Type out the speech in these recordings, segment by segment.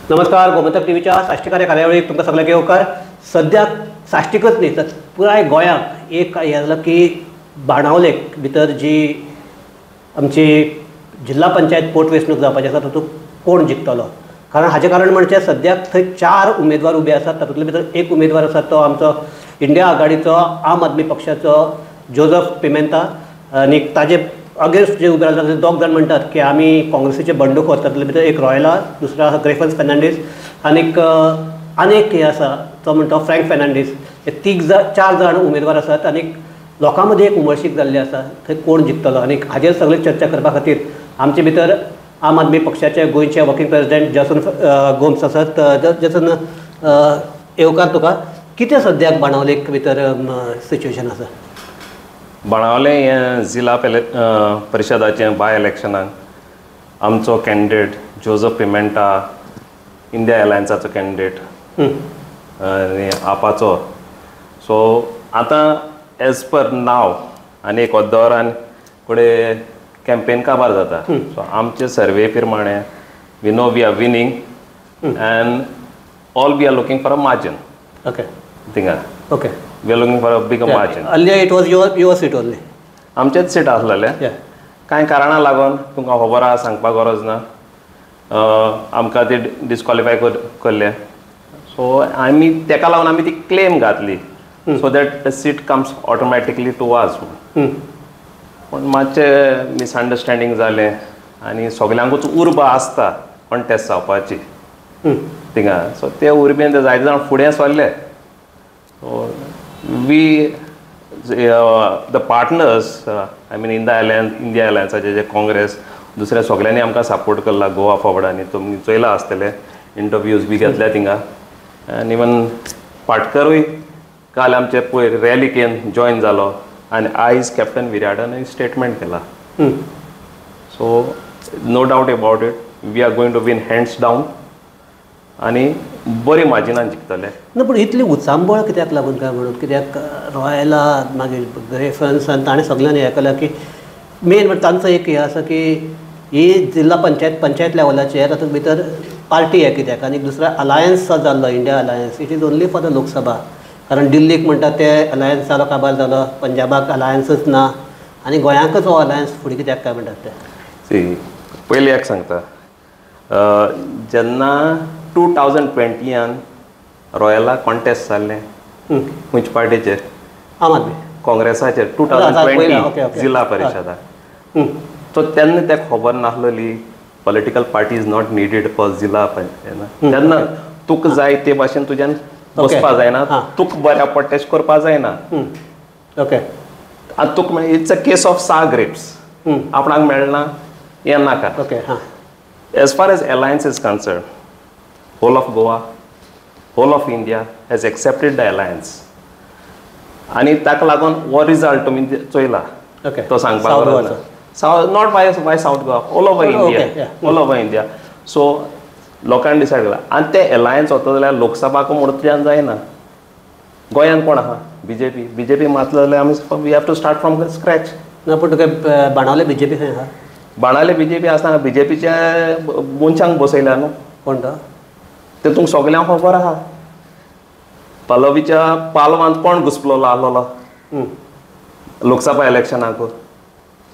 नमस्कार, गोमंतक टीव्हीच्या साश्टीकार कार्यावळीक तुमकां सगळ्यांक येवकार. सद्याक साश्टीकच न्ही तर पुराय गोंयाक एक हें जालां की बाणावलेक भितर जी आमची जिल्हा पंचायत पोटवेंचणूक जावपाची आसा तातूंत कोण जिखतलो, कारण हाचें कारण म्हणजे सद्याक थंय 4 उमेदवार उबे आसात. तातूंतले भितर एक उमेदवार आसा तो आमचो इंडिया आघाडीचो आम आदमी पक्षाचो जोजफ पिमेंता, आनी ताजे अगेन्स्ट जे उबे रावतात ते 2 जाण म्हणटात की आमी काँग्रेसीचे बंडखोर. तातूंतले भितर एक रॉयला, दुसरो आसा ग्रेफन्स फेर्नांडीस, आनीक आनी एक हे आसा तो म्हणटा फ्रँक फेर्नांडीस. हे 4 जाण उमेदवार आसात आनी लोकां मदीं एक उमळशीक जाल्ली आसा थंय कोण जिखतलो, आनी हाजेर सगळी चर्चा करपा खातीर आमचे भितर आम आदमी पक्षाचे गोंयचे वर्किंग प्रेसिडेंट जसन गोम्स आसात. जसन, येवकार तुका. कितें सद्याक बाणावलेक भितर सिच्युएशन आसा? बाणावले हें जिल्हा परिशदाचें बाय इलेक्शनाक आमचो कॅन्डिडेट जोजफ पिमेंटा इंडिया अलायन्साचो कॅन्डिडेट आनी आपाचो. सो आतां एज पर नाव आनी एक अर्दवरान फुडें कॅम्पेन काबार जाता. सो आमचे सर्वे प्रमाणे we know we are winning and all we are looking for a margin. Okay, थिंगा okay, we are looking for a big margin. Earlier it was your seat only. आमचेच seat आसलेले. कांय कारणां लागून तुमकां खबर आहा, सांगपाक गरज ना, आमकां ती डिस्कॉलिफाय करले. सो आमी तेका लागून आमी ती क्लेम घातली so that the seat comes automatically to us. पूण मातशें मिसअंडरस्टँडींग जालें आनी सगल्यांकूच उर्बा आसता कॉन्टेस्ट जावपाची थिंगा. सो ते उर्बेन ते जायते जाण फुडें सरले. So we the partners, I mean India alliance, India अलायन्साचे जे काँग्रेस दुसऱ्या सगल्यांनी आमकां सपोर्ट केला गोवा फॉवर्ड, आनी तुमी चोयलां आसतलें इंटरव्यूज बी घेतल्या थिंगा. आनी इवन पाटकरूय काल आमचे पयर रॅलीक येवन जॉयन जालो आनी आयज कॅप्टन विराडान स्टेटमेंट केला. So no doubt about it, we are going to win hands down आनी बरी मार्जिनान जिखतले. ना, पूण इतली उचांबळ कित्याक लागून काय म्हणून? कित्याक रॉयला मागीर ग्रेफन्स आनी ताणें सगल्यांनी हें केलां की मेन म्हणजे तांचो एक हें आसा की ही जिल्हा पंचायत पंचायत लेवलाचेर तातूंत भितर पार्टी हें कित्याक, आनी दुसरो अलायन्स जो जाल्लो India alliance, it is only for the Lok Sabha. कारण दिल्लीक म्हणटा ते अलायन्स जालो काबार जालो, पंजाबाक अलायन्सच ना, आनी गोंयांकच हो अलायन्स फुडें कित्याक काय म्हणटात ते? सी, पयलीं एक सांगता, जेन्ना 2020 रॉयला कॉन्टेस्ट जाल्लें खंयच्या पार्टीचेर? आम आदमी काँग्रेसाचेर 2020 जिल्हा परिशदाक. सो तेन्ना तेका खबर नासलेली political party is not needed for जिल्हा पंचायत. तेन्ना तुका जाय ते भाशेन तुज्यान बसपा जायना, तुका बऱ्या पडटा करपा जायना. ओके, आतां तुका it's a case of sour grapes, आपणाक मेळना हें नाका. Okay, as far as alliance is concern, whole of Goa, whole of India has accepted the alliance. आनी ताका लागून हो रिजल्ट तुमी चोयला तो सांगपाक गरज ना. Not by South Goa, all over India, all over India. So लोकांनी डिसायड केला आनी ते अलायन्स वता जाल्यार लोकसभाक म्हणून जायना. गोंयांत कोण आहा? बीजेपी. बीजेपी मातलो जाल्यार आमी we have to start from scratch. ना, पूण तुका बाणावले बीजेपी खंय आहा? बाणावले बीजेपी आसतना बीजेपीच्या मनशांक बसयल्या न्हू. कोण तो? ते तुमकां सगल्यांक खबर आहा. पालवीच्या पालवांत कोण घुसपलो आहलोलो लोकसभा इलेक्शनाक,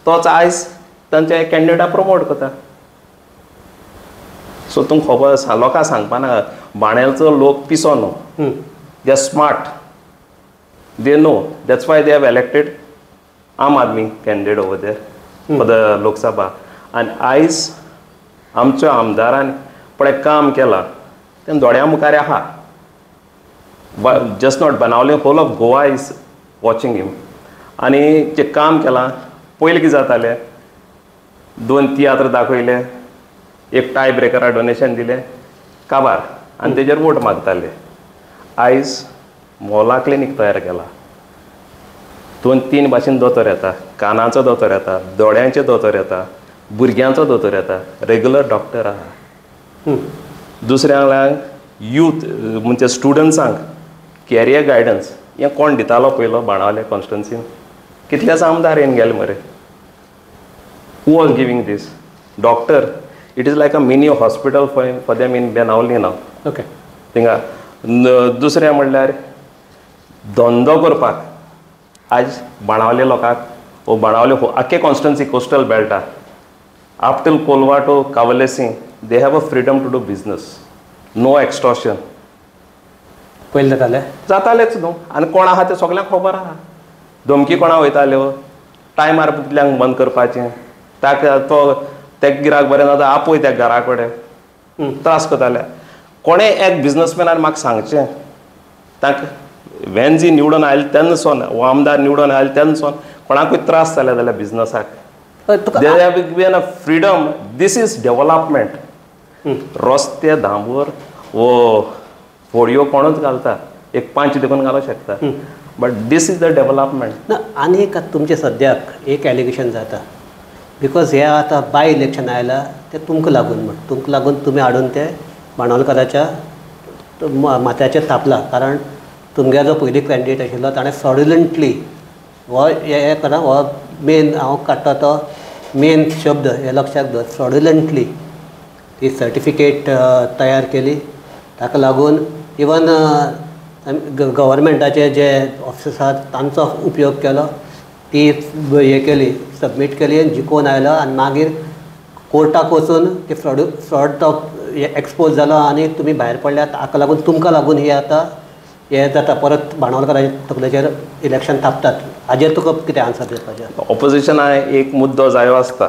तोच आयज तांच्या कॅन्डिडेटा प्रमोट करता. सो तुमकां खबर आसा, लोकांक सांगपा नाका, बाणावलेचो लोक पिसो न्हू, they are smart, they know, that's why they have elected Aam Aadmi candidate over there for the Lok Sabha. आनी आयज आमच्या आमदारान पळय काम केलां तें दोळ्यां मुखार आहा. Just not Benaulim, whole of Goa is watching him. आनी जें काम केलां, पयलीं कितें जातालें, 2 तियात्र दाखयले, एक टाय ब्रेकरा डोनेशन दिलें काबार, आनी तेजेर वोट मागताले. आयज मोला क्लिनीक तयार केला, 2-3 भाशेन दोतोर येता, कानाचो दोतोर येता, दोळ्यांचे दोतोर येता, भुरग्यांचो दोतोर येता, रेगुलर डॉक्टर आहा. दुसऱ्यांक यूथ म्हणजे स्टुडंट्सांक कॅरियर गायडन्स हें कोण दितालो पयलो बाणावले कॉन्स्टिट्युन्सीन? कितल्याच आमदार येवन गेले मरे. Who was giving this? Doctor It is like a mini hospital for them in Benaulim now. Okay. थिंगा दुसरें म्हणल्यार धंदो करपाक आज बाणावले लोकांक वो बाणावले आख्खे constituency coastal बेल्टा up till Colva to Cavelossim they have a freedom to do business, no extortion. पयलीं जातालें? जातालेंच न्हू. आनी कोण आहा तें सगल्यांक खबर आहा. धमकी कोणा वयताल्यो, टायमार कितल्यांक बंद करपाचें, ताका तो तेक गिराक बरें ना आपय त्या घरा कडेन त्रास करताले. कोणें एक बिजनसमॅनान म्हाका सांगचें तांकां वेन्जी निवडून आयले तेन्ना सोन वो आमदार निवडून आयले तेन्ना सोन कोणाकूय त्रास जाले जाल्यार बिजनसाक There have been a freedom. This is development. रस्ते डांबर वो फोडयो कोणूच घालता, एक पांच देखून घालूंक शकता, but this is the development. ना आनी एक तुमचें सद्याक एक एलिगेशन जाता because हे आतां बाय इलेक्शन आयलां तें तुमकां लागून म्हण तुमकां लागून तुमी हाडून ते बाणावलकाराच्या माथ्याचेर थापलां, कारण तुमगे जो पयलीं कॅन्डिडेट आशिल्लो ताणें फ्रॉड्युलंटली हो हें करा हो मेन हांव काडटा तो मेन शब्द हे लक्षाक दवर, फ्रॉड्युलंटली ती सर्टिफिकेट तयार केली. ताका लागून इवन गव्हर्मेंटाचे जे ऑफिसर्स आसात तांचो उपयोग केलो, ती हे केली सबमीट केली आनी जिखोवन आयलो आनी मागीर कोर्टाक वचून ती फ्रॉड तो एक्सपोज जालो आनी तुमी भायर पडल्यात. ताका लागून तुमकां लागून हे आतां हे जाता परत बाणावलकाराच्या तकलेचेर इलेक्शन थापतात. हाजेर तुका कितें आन्सर दिवपाचें? ऑपोजिशना एक मुद्दो जायो आसता,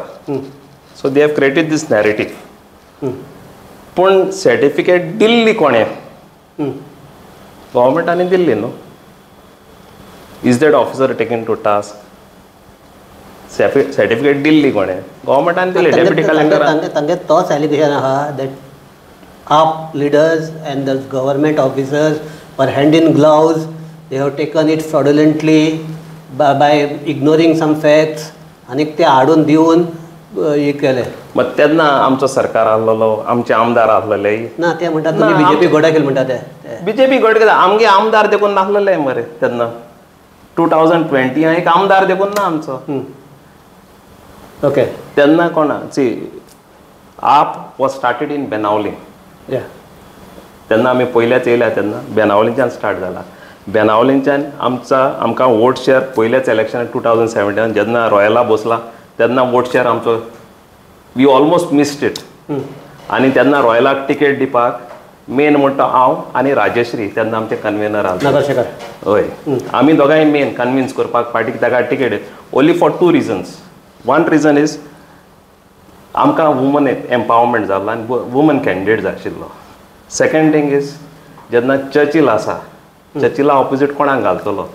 so they have created this narrative. पूण सर्टिफिकेट दिल्ली कोणें? गव्हर्मेंटांनी दिल्ली न्हू. Is that officer taken to task? Certificate दिल्ली कोणें? गव्हर्मेंटान दिल्ली, डेप्युटी कलेक्टरान. तांगे तोच एलिगेशन आहा that AAP leaders and the government officers were hand in gloves, they have taken it fraudulently by ignoring some facts आनी ते हाडून दिवन हे केलें. मग तेन्ना आमचो सरकार आहलेलो, आमचे आमदार आहलेले ना ते म्हणटात तुमी बीजेपी घोडा केली म्हणटा ते बीजेपी घोड केला. आमगे आमदार देखून नासलेले मरे तेन्ना 2020 एक आमदार देखून ना आमचो. ओके तेन्ना कोणा see AAP was started in Benaulim. तेन्ना आमी पयल्याच येयल्या तेन्ना बेनावलीच्यान स्टार्ट जाला. बेनावलीच्यान आमचा आमकां वोट शेअर पयल्याच इलेक्शनाक 2017 जेन्ना रॉयला बसला तेन्ना वोट शेअर आमचो we almost missed it. आनी तेन्ना रॉयलाक टिकेट दिवपाक मेन म्हणटा हांव आनी राजेश्री तेन्ना आमचे कन्वेनर आसले. हय, आमी दोगांय मेन कन्विन्स करपाक पार्टीक ताका ticket only for 2 reasons. One reason is आमकां वुमन एम्पावरमेंट जाल्लो आनी वुमन कॅन्डिडेट जाय आशिल्लो. सेकंड थींग is जेन्ना चर्चील आसा, चर्चिला ऑपोजीट कोणाक घालतलो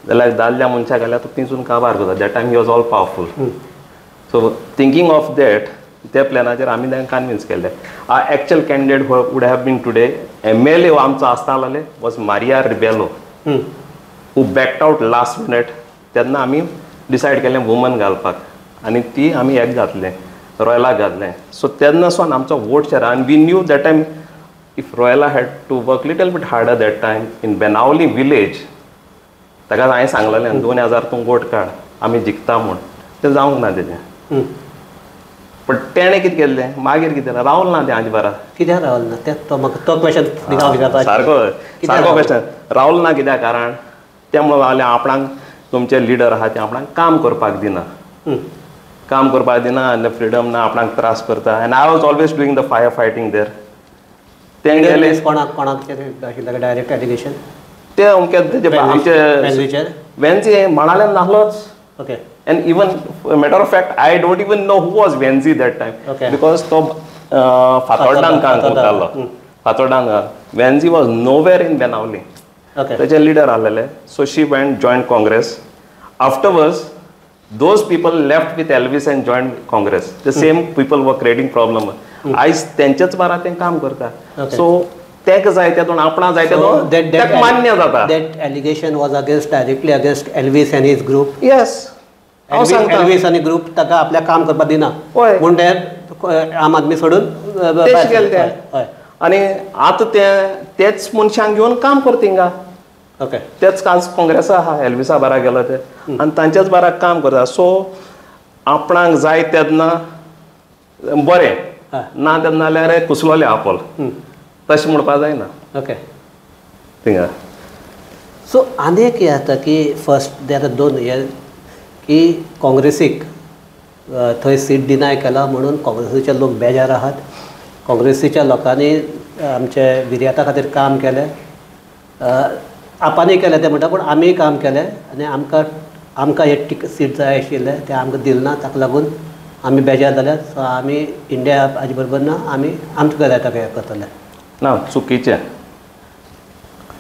जाल्यार दादल्या मनशाक घाल्यार तो पिंजून काबार करता. That time he was all powerful. So thinking of that त्या प्लॅनाचेर आमी तांकां कन्विन्स केल्ले. Our actual candidate would have been today MLA आमचो आसता आसलेले was Maria Rebelo who backed out last minute. तेन्ना आमी डिसायड केलें वुमन घालपाक आनी ती आमी एक घातलें, रॉयलाक घातलें. सो तेन्ना सावन आमचो वोट शेअर आनी we knew that time if Royla had to work little bit harder that time in Benaulim village. ताका हांवें सांगलेलें 2000 तूं वोट काड आमी जिखता म्हूण, तें जावंक ना तेजें. पण तेणें कितें केल्लें मागीर कितें रावल ना तें आजबारा. कित्याक रावल ना तें तो म्हाका तो क्वेशन सारको सारको क्वेशन रावल ना कित्याक कारण तें म्हणून रावलें आपणाक तुमचे लिडर आहा ते आपणाक काम करपाक दिना, काम करपाक दिना आनी फ्रिडम ना, आपणाक त्रास करता. And I was always doing the fire fighting there. तें गेलें कोणाक कोणाक डायरेक्ट एलिगेशन ते अमके आमचे वेन्सी म्हणाले नासलोच. Okay. And even matter of fact I don't even know who was Venzy that time. Because तो फातोर्डान काम करतालो. फातोर्डान Venzy was nowhere in Benaulim. ताचे लिडर आसलेले. So she went join Congress. Afterwards those people left with Elvis and joined Congress. The same people were creating problem. आयज तेंचेच बारा तें काम करता. सो तेक जाय ते दोन आपणा जाय ते दोन तेक मान्य जाता. That allegation was against directly against Elvis and his group. Yes, Elvis आनी ग्रुप ताका आपल्या काम करपाक दिना म्हूण ते आम आदमी सोडून गेले ते. आनी आतां ते तेच मनशांक घेवन काम करता थिंगा. ओके, तेच आज काँग्रेसा आहा, एल्विसा बारा गेलो ते आनी तांच्याच बारा काम करता. सो आपणाक जाय तेन्ना बरें, ना तेन्ना जाल्यार कुसलोले आपोल तशें म्हणपाक जायना. ओके थिंगा सो आनी एक हें जाता की फर्स्ट ते आतां दोन हे की काँग्रेसीक थंय सीट डिनाय केला म्हणून काँग्रेसीचे लोक बेजार आहात. काँग्रेसीच्या लोकांनी आमचे विर्याता खातीर काम केलें, आपानूय केलें तें म्हणटा, पूण आमीय काम केलें आनी आमकां आमकां हे सीट जाय आशिल्लें तें आमकां दिलें ना, ताका लागून आमी बेजार जाल्यात. सो आमी इंडिया हाजे बरोबर ना, आमी आमच्या विर्याताक हें करतले. ना, चुकीचें.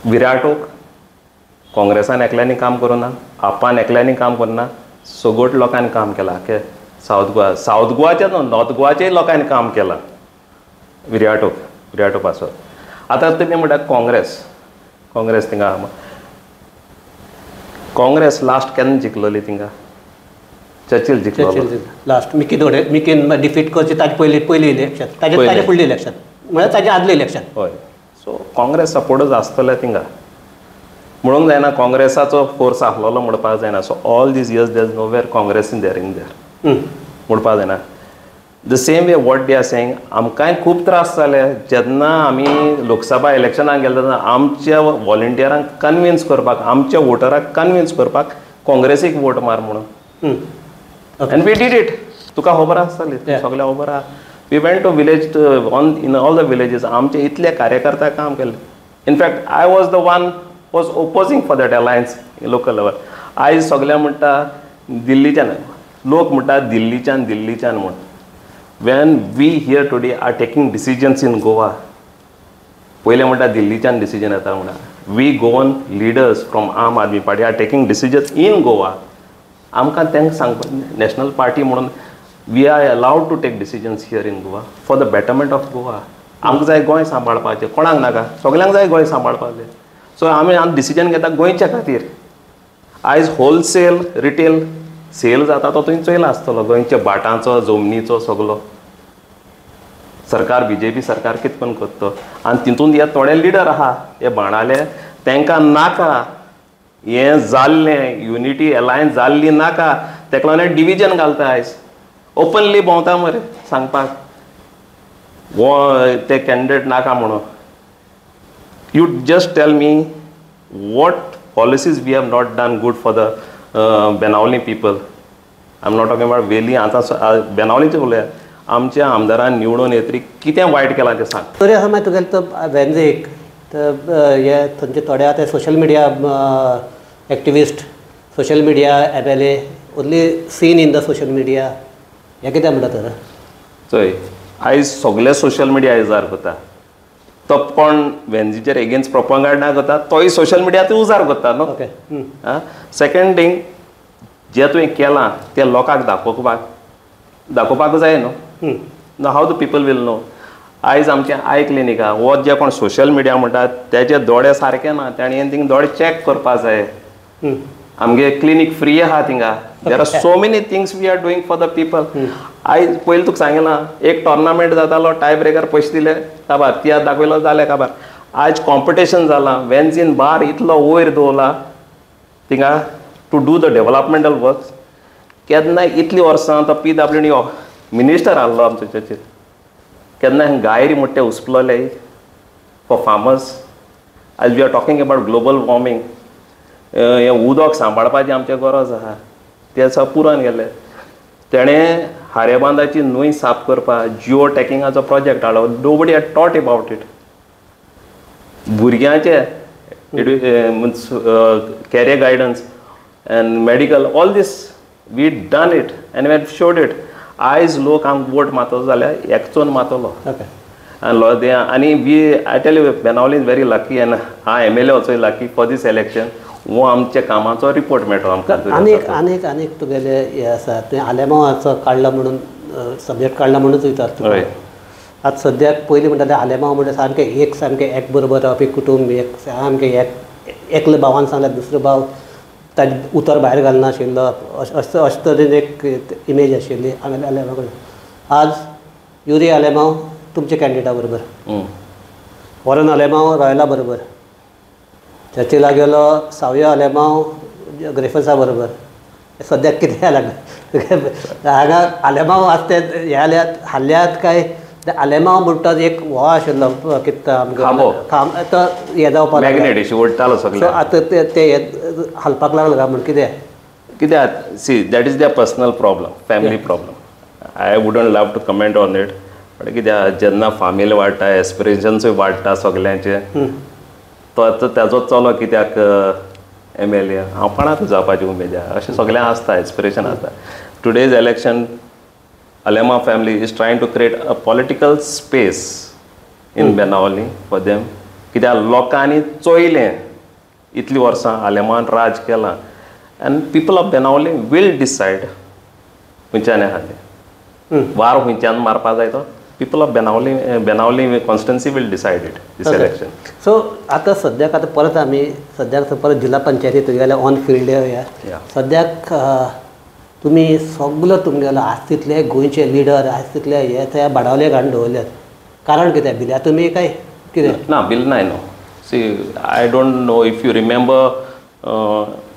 विराटूक काँग्रेसान एकल्यांनी काम करूं ना, आपान एकल्यांनी काम करूं ना, सगट लोकांनी काम केलां. के सावथ गोवा, सावथ गोवाचे न्हू नॉर्थ गोवाचेय लोकांनी काम केलां विर्याटूक, विर्याटू पासत. आतां तुमी म्हणटा काँग्रेस, काँग्रेस थिंगा काँग्रेस लास्ट केन्ना जिखलोली थिंगा? चर्चिल जिखलो लास्ट, मिकी दोडे मिकीन डिफीट करचे ताजे पयलीं पयलीं इलेक्शन, ताजे ताजे फुडलें इलेक्शन म्हळ्यार ताजे आदलें इलेक्शन. हय, सो काँग्रेस सपोर्टूच आसतले थिंगा म्हणूंक जायना काँग्रेसाचो फोर्स आसलेलो म्हणपाक जायना. So all these years there is nowhere Congress in there in there म्हणपाक जायना. The same way what they are saying, आमकांय खूब त्रास जाले जेन्ना आमी लोकसभा इलेक्शनाक गेले तेन्ना आमच्या वॉलंटियरांक कन्विन्स करपाक, आमच्या वोटराक कन्विन्स करपाक काँग्रेसीक वोट मार म्हणून. And we did it. तुका खबर आसतली, सगळ्यांक खबर आहा. We went to village on in all the villages. आमचे इतले कार्यकर्ता काम केले. In fact I was the one was opposing for that alliance local level. आयज सगळे म्हणटा दिल्लीच्यान, लोक म्हणटा दिल्लीच्यान दिल्लीच्यान म्हूण. When we here today are taking decisions in Goa, पयलें म्हणटा दिल्लीच्यान डिसिजन येता म्हणटा. We Goan leaders from Aam Aadmi Party are taking decisions in Goa. आमकां तांकां सांगपा नॅशनल पार्टी म्हणून we are allowed to take decisions here in Goa for the betterment of Goa. आमकां जाय गोंय सांबाळपाचें, कोणाक नाका, सगल्यांक जाय गोंय सांबाळपाचें. सो आमी आमी डिसिजन घेता गोंयच्या खातीर. आयज होलसेल रिटेल सेल जाता तो तुवें चोयला आसतलो, गोंयच्या भाटांचो जमनीचो सगलो. सरकार बीजेपी सरकार कितें करून करता आनी तितून हे थोडे लिडर आहा हे बाणाले, तांकां नाका हें जाल्लें युनिटी अलायन्स जाल्ली नाका, तेका लागून डिविजन घालता. आयज ओपनली भोंवता मरे सांगपाक वो ते कॅन्डिडेट नाका म्हणून. You just tell me what policies we have not done good for the Benaulim people. I am not talking about Veli, आतां बेनावलीचें उलया. आमच्या आमदारान निवडून येतरी कितें वायट केलां तें सांग. तरी आसा मागीर तुगेले तो वेंझीक हे थंयचे थोडे आतां social media activist, social media M L A only seen in the social media, हें कितें म्हणटा तर? चोय, आयज सगळे सोशल मिडिया उजार करता. तो कोण वेंझीचेर एगेन्स्ट प्रोपगंडा करता तोय सोशल मिडिया उजार करता न्हू. ओके. सेकेंड थींग, जें तुवें केलां तें लोकांक दाखोवपाक दाखोवपाक जाय न्हू. How the people will know. आयज आमचें I clinic आहा, हो जे कोण सोशल मिडिया म्हणटा तेजे दोळे सारके ना, ताणें थिंग दोळे चॅक करपा जाय. आमगे क्लिनीक फ्री आहा थिंगा. There are so many things we are doing for the people. आयज पयलीं तुका सांगिलां, एक टोर्नामेंट जातालो, टाय ब्रेकर पयशे दिले काबार, तियात्र दाखयलो जालें काबार. आयज कॉम्पिटिशन जालां, वेंझीन बार इतलो वयर दवरला थिंगा to do the developmental works. केन्ना इतलीं वर्सां तो पीडब्ल्यूडी मिनिस्टर आहलो आमचो चर्चील, केन्ना गायरी म्हणटा ते उसपलोले फॉर फार्मर्स. आयज we are talking about global warming, हें उदक सांबाळपाची आमचें गरज आहा, तें सगळें पुरान गेलें. तेणें हारेबांदाची न्हंय साफ करपाक जिओ टॅकिंगाचो प्रोजेक्ट हाडलो, nobody had thought about it. भुरग्यांचे career guidance and medical, all this we done it and we showed it. आयज लोक आमकां वोट मारतलो जाल्यार एकचोन मारतलो. आनी आनी we I tell you, Benaulim is very lucky and हा M L A also lucky for this election. वो आमच्या कामाचो रिपोर्ट मेळटलो आमकां. आनीक आनीक आनीक तुगेलें हें आसा, तुवें आलेमांवाचो काडला म्हणून सब्जेक्ट काडला म्हणूनच विचारता. हय. आतां सद्याक पयलीं म्हणटाले आलेमांव म्हणल्यार सामकें एक सामकें एक बरोबर रावपी कुटूंब, एक सामकें एक एकले भावान सांगल्यार दुसरो भाव ताजें उतर भायर घालनाशिल्लो, अशें अशे तरेन एक इमेज आशिल्ली आलेमांव कडेन. आज युरी आलेमांव तुमच्या कॅन्डिडेटा बरोबर, वॉरन आलेमांव रॉयला बरोबर, चर्चिला गेलो सावयो आलेमांव ग्रेफसा बरोबर. सद्याक कितें लागलें हांगा आलेमांव आसा ते हे जाल्यात हाल्ल्यात काय आलेमांव म्हणटा एक हो आशिल्लो कितें आमकां तो हें जावपाक मॅग्नेट ओडटालो सगळें. आतां ते हालपाक लागले काय म्हण कितें कित्याक see that is their personal problem, family problem. I wouldn't love to comment on it. But कित्याक जेन्ना फामील वाडटा, एस्पिरेशन्सूय वाडटा सगल्यांचे, तो आतां ताजो चलो कित्याक MLA, हांव कोणाक जावपाची उमेद आहा, अशें सगळ्यांक आसता, एस्पिरेशन आसता. Today's election Alemao family is trying to create a political space in Benaulim for them. कित्याक लोकांनी चोयलें इतलीं वर्सां आलेमावान राज केलां and people of Benaulim will decide खंयच्यान आहा तें, वार खंयच्यान मारपा जाय तो people of Benaulim constituency will decide it this election. So आतां सद्याक आतां परत आमी सद्याक परत जिल्हा पंचायती तुगेल्या ऑन फिल्ड येवया. सद्याक तुमी सगलो तुमगेलो आज तितले गोंयचे लिडर आज तितले हे त्या बाणावले हाडून दवरल्यात, कारण कितें बिल्या तुमी काय कितें? ना बिल ना no. See I don't know if you remember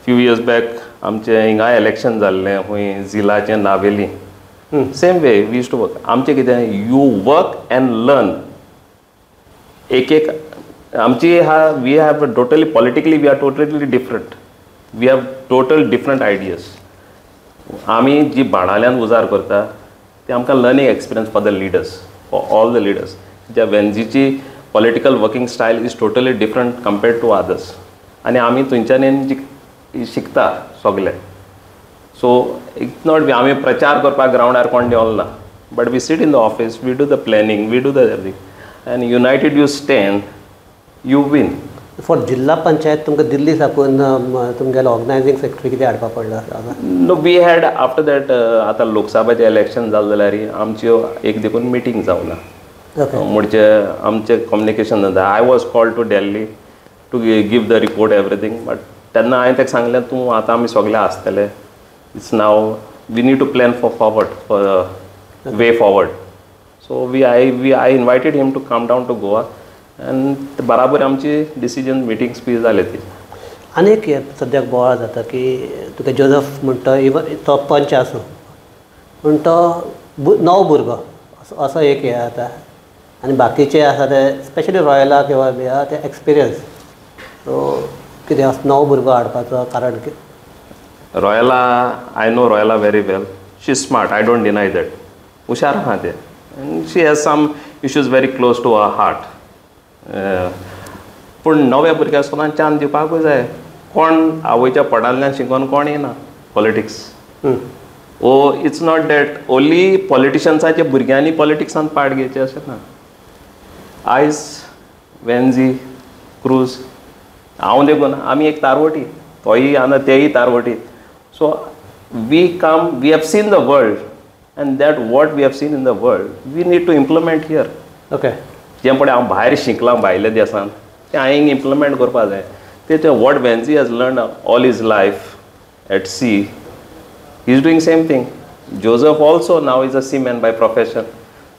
few years back आमचें हिंगा इलेक्शन जाल्लें खंय जिलाचें Navelim. Same way we use to work. आमचें कितें you work and learn. एक एक आमची हा we have totally politically we are totally different, we have total different ideas. आमी जी बाणाल्यान उजार करता ते आमकां learning experience for the leaders, for all the leaders. ज्या वेन्जीची political working style is totally different compared to others आनी आमी थंयच्यान शिकता सगळे. सो it's not आमी प्रचार करपाक ग्रावंडार कोण देंवलो ना, but we sit in the office, we do the planning, we do the everything and united you stand, you win. For जिल्हा पंचायत तुमकां दिल्ली साकून तुमगेलो ऑर्गनायझींग सेक्रेटरी कितें हाडपा पडलो? No, we had after that आतां लोकसभाचें इलेक्शन जालें जाल्यार आमच्यो एक देखून मिटींग जावना, म्हणजे आमचें कम्युनिकेशन जाता. I was called to Delhi to give the report everything, but तेन्ना हांवें ताका सांगलें तूं आतां आमी सगळे आसतले, it's now we need to plan for forward, for way forward. So I invited him to come down to Goa आनी बराबर आमची डिसिजन मिटिंग्स बी जाले ती. आनी एक सद्याक बोवाळ जाता की तुका जोजफ म्हणटा इवन तो पंच आसूं पूण तो नवो भुरगो असो एक हें जाता आनी बाकीचे आसा ते स्पेशली रॉयला किंवा बी आहा ते एक्सपिरियन्स. सो कितें नवो भुरगो हाडपाचो कारण कितें? Royla, I know Royla very well, she is smart, I don't deny that, हुशार आहा तें and she has some issues very close to her heart. पूण नव्या भुरग्याक सुद्दां चान्स दिवपाकूय जाय. कोण आवयच्या पोटांतल्यान शिकोवन कोण येना politics. Oh it's not that only पॉलिटिशन्साच्या भुरग्यांनी पॉलिटिक्सान पार्ट घेवचें अशें ना. आयज वेन्जी क्रूज हांव देखून आमी एक तारवटी, तोय आनी तेय तारवटी. So we come, we have seen the world and that what we have seen in the world we need to implement here. Okay, जें पळय हांव भायर शिकलां भायल्या देसान तें हांवें इम्प्लिमेंट करपाक जाय. तें what Venzy has learn all his life at sea, he is doing same thing. Joseph also now is a seaman by profession.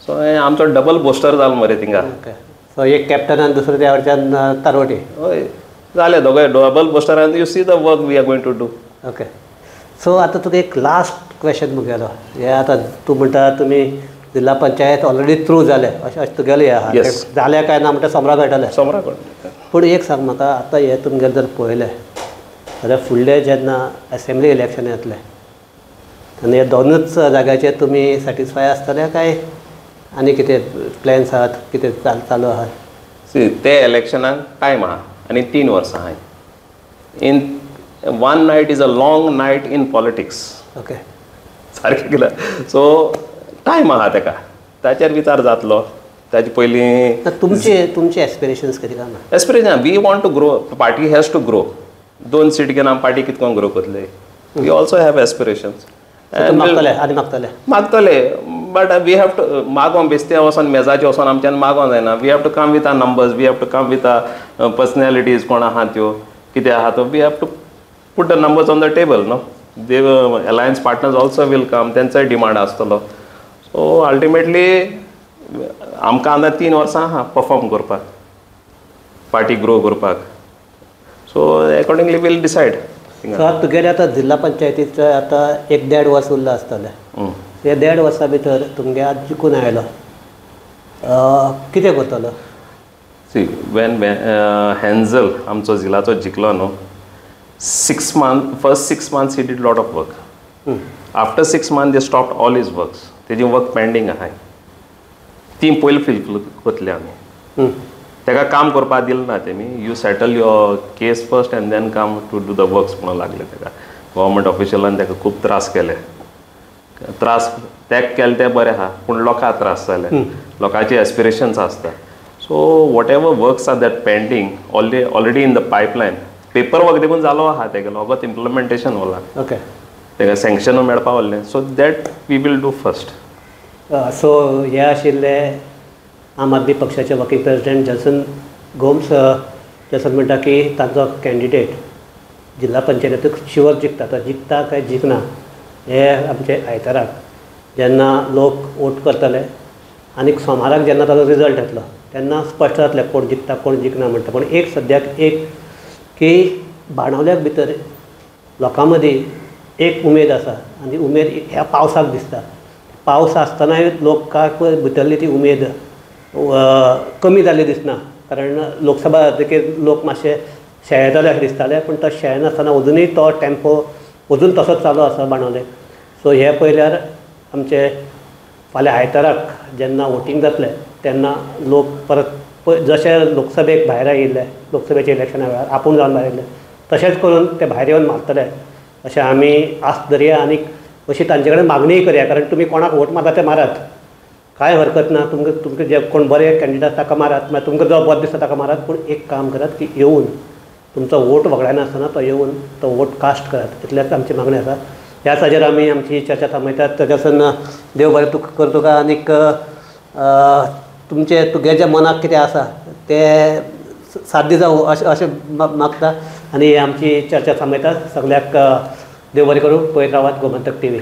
So आमचो डबल बोस्टर जालो मरे थिंगा. सो एक कॅप्टन आनी दुसरो त्या वटच्यान तारवटी. हय जालें दोगांय डबल बोस्टर आनी you see the work we are going to do. Okay, so आतां तुका एक लास्ट क्वेश्चन मुगेलो हें आतां तूं म्हणटा तुमी जिल्हा पंचायत ऑलरेडी थ्रू जाले अशें अशें तुगेलें हें आहा, जालें काय ना म्हणटा सोमरा कळटलें. सोमरा कळटलें. पूण एक सांग म्हाका आतां हें तुमगेलें जर पळयलें जाल्यार फुडलें जेन्ना एसेंब्ली इलेक्शन येतलें तेन्ना हे दोनूच जाग्याचेर तुमी सॅटिस्फाय आसतले काय आनी कितें प्लॅन्स आहात, कितें चालू आहात? सी ते इलेक्शनाक टायम आहा आनी 3 वर्सां आहाय. In one night is a long night in politics. Okay, सारकें कितें सो टायम आहा तेका, ताचेर विचार जातलो. ताचे पयलीं तुमचे तुमचे एस्पिरेशन्स कितें काय ना? Aspiration we want to grow, party has to grow. 2 seat घेवन आमी पार्टी कितकोन ग्रो करतले? We also have aspirations. मागतले आनी मागतले मागतले, बट we have to मागोन बेस्ते वचोन मेजाचेर वचोन आमच्यान मागोन जायना. We have to come with our numbers, we have to come with our personalities, कोण आहा त्यो कितें आहा तो we have to put the numbers on the table न्हू. They alliance partners also will come, तेंचोय डिमांड आसतलो. सो अल्टिमेटली आमकां आतां 3 वर्सां आहा परफॉर्म करपाक, पार्टी ग्रो करपाक. So accordingly we'll decide. So आतां तुगेलें आतां जिल्हा पंचायतीचो आतां 1-1.5 वर्स उरलां आसतलें, हे 1.5 वर्सां भितर तुमगे आतां जिखून आयलो कितें करतलो? सी वेन हॅन्झल आमचो जिलाचो जिखलो न्हू, 6 months, first 6 months he did lot of work. After 6 months they stopped all his works. तेजी वर्क पेंडींग आहाय, ती पयलीं फील करतले आमी. ताका काम करपाक दिलें ना तेमी. You settle your case first and then come to do the works म्हणून लागले ताका. गव्हर्मेंट ऑफिशियलान ताका खूब त्रास केले. त्रास ताका केले ते बरें आहा, पूण लोकांक त्रास जाले, लोकांचे एस्पिरेशन्स आसता. So whatever works are that pending already in the pipeline, paper work देखून जालो आहा तेगेलो, फकत इम्प्लिमेंटेशन होला. ओके, ताका सँक्शन मेळपा उरलें. So that we will do first. So हे आशिल्ले आम आदमी पक्षाचे वर्किंग प्रेसिडेंट जेल्सन गोम्स. जेल्सन म्हणटा की तांचो कॅन्डिडेट जिल्हा पंचायतीक शुवर जिखता, तो जिखता काय जिखना हे आमचे आयताराक जेन्ना लोक वोट करतले आनी सोमाराक जेन्ना ताजो रिजल्ट येतलो तेन्ना स्पश्ट जातलें कोण जिखता कोण जिखना म्हणटा. पूण एक सद्याक एक की बाणावल्याक भितर लोकां मदीं एक उमेद आसा आनी उमेद ह्या पावसाक दिसता. पावस आसतनाय लोकांक भितरली ती उमेद कमी जाल्ली दिसना, कारण लोकसभा जातकीर लोक मातशे शेळेताले अशें दिसताले, पूण तो शेळनासतना अजुनूय तो टेम्पो अजून तसोच चालू आसा बाणावले. सो हे पळयल्यार आमचे फाल्यां आयताराक जेन्ना वोटींग जातलें तेन्ना लोक परत जशे लोकसभेक भायर आयिल्ले, लोकसभेच्या इलेक्शना वेळार आपूण जावन भायर आयिल्ले, तशेंच करून ते भायर येवन मारतले अशें आमी आस्त धरया आनी अशी तांचे कडेन मागणीय करया. कारण तुमी कोणाक वोट मारता ते मारात, कांय हरकत ना, तुमकां तुमकां जे कोण बरे कॅन्डिडेट आसा ताका मारात, मागीर तुमकां जो बरो दिसता ताका मारात, पूण एक काम करात की येवन तुमचो वोट वगडायनासतना तो येवन तो वोट कास्ट करात, इतलेंच आमची मागणी आसा. ह्याच हाजेर आमी आमची चर्चा थांबयतात. ताच्यासून देव बरें तुका कर तुका आनीक तुमचें तुगे जें मनाक कितें आसा तें साध्य जावं अशें अशें मागता आनी आमची चर्चा थांबयतात. सगळ्याक देव बरें करूं. पळयत रावात गोमंतक टीव्ही.